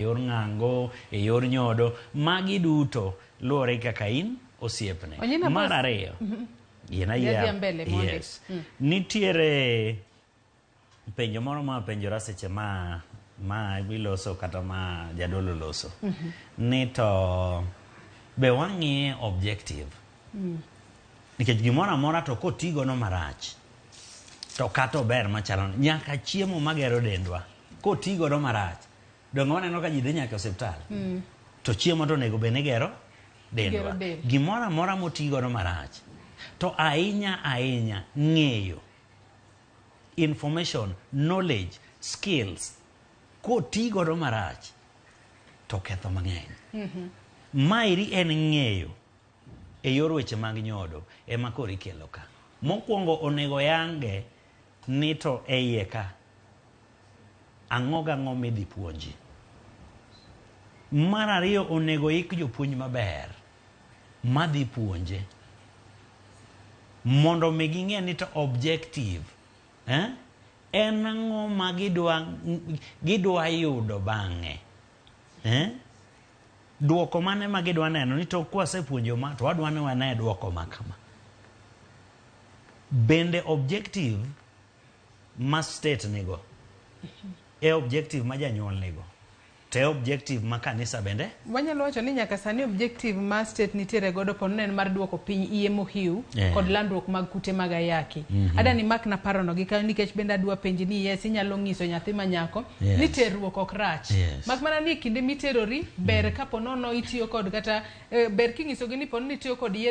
Yor ng'ango, e yor nyodo, magi duto luwore gi kaka in osiepne. Onyina Mar boss. ariyo, yien Yadhi ayiera. mbele mondi. Yes. Nitiere penjo moro ma apenjora seche ma iloso kata ma jadolo loso. Ni to be wang'iye objective. Nikech gimoro amora to kotigono marach to kata ober machalo nyaka chiemo magero dendwa kotigodo marach donge waneno ka ji dhi nyaka e osiptal to chiemo to onego bed ni gero dendwa. Gero del. Gimoro amora motigodo marach to ahinya ahinya ng'eyo information, knowledge, skills kotigodo marach to ketho mang'eny. Maeri en ng'eyo e yor weche mag nyodo ema koro ikelo ka. Mokwongo onego yange ni to e iye ka ang'o gang'o midhi puonji. Mar ariyo, onego ik jopuonj maber madhi puonje mondo mi ging'e ni to objective en ang'o ma gidwa yudo bang'e, Duoko mane ma gidwa neno ni to kwasepuonjo ma to wadwa ni wane duoko ma kama. Bende objective ma state nigo e objective ma janyuol nigo to e objective ma kanisa bende. Wanyalo wacho ni nyaka sani objective ma state nitiere godo pod en mar duoko piny iye mohiu kod landruok mag kute mag ayaki. Adani mak na parono gi kanyo nikech bende adwa penji ni yes, inyalo ng'iso nyathi ma nyako ni terruok ok rach. Mak mana ni e kinde miterori ber kapo nono itiyo kod kata ber king'isogi ni po ni itiyo kod yedhe.